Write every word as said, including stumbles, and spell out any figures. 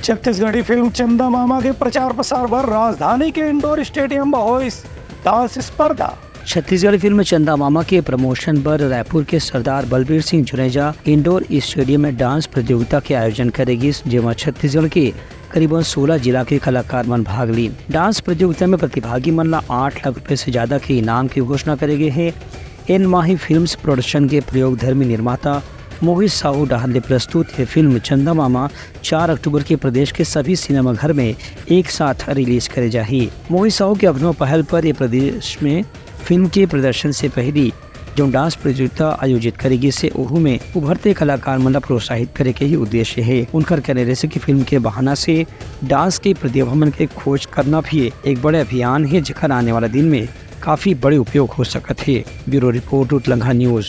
Chhattisgarhi film चंदा मामा के प्रचार प्रसार बर राजधानी के इंडोर स्टेडियम म होइस डांस स्पर्धा। छत्तीसगढ़ी फिल्म चंदा मामा के प्रमोशन बर रायपुर के सरदार बलबीर सिंह जुनेजा इंडोर स्टेडियम में डांस प्रतियोगिता के आयोजन करे गिस, जेमा छत्तीसगढ़ के करीबन सोलह जिला के कलाकार मन भाग लीन। डांस प्रतियोगिता में प्रतिभागी मन ला आठ लाख रुपए से ज्यादा के इनाम के घोषणा करे गे हे। एन माही फिल्म्स प्रोडक्शन के प्रयोगधर्मी निर्माता मोहित साहू डहार ले प्रस्तुत ये फिल्म चंदा मामा चार अक्टूबर के प्रदेश के सभी सिनेमाघर में एक साथ रिलीज करे जाही। मोहित साहू के अभिनव पहल पर ये प्रदेश में फिल्म के प्रदर्शन से पहली जो डांस प्रतियोगिता आयोजित करे गिस हे, ओहू में उभरते कलाकार मन ला प्रोत्साहित करे के ही उद्देश्य हे। उनकर कहना रहिस कि फिल्म के बहाना से डांस के प्रतिभा मन के खोज करना भी एक बड़े अभियान हे, जेकर आने वाला दिन में काफी बड़े उपयोग हो सकत हे। Bureau report, Utlangha news.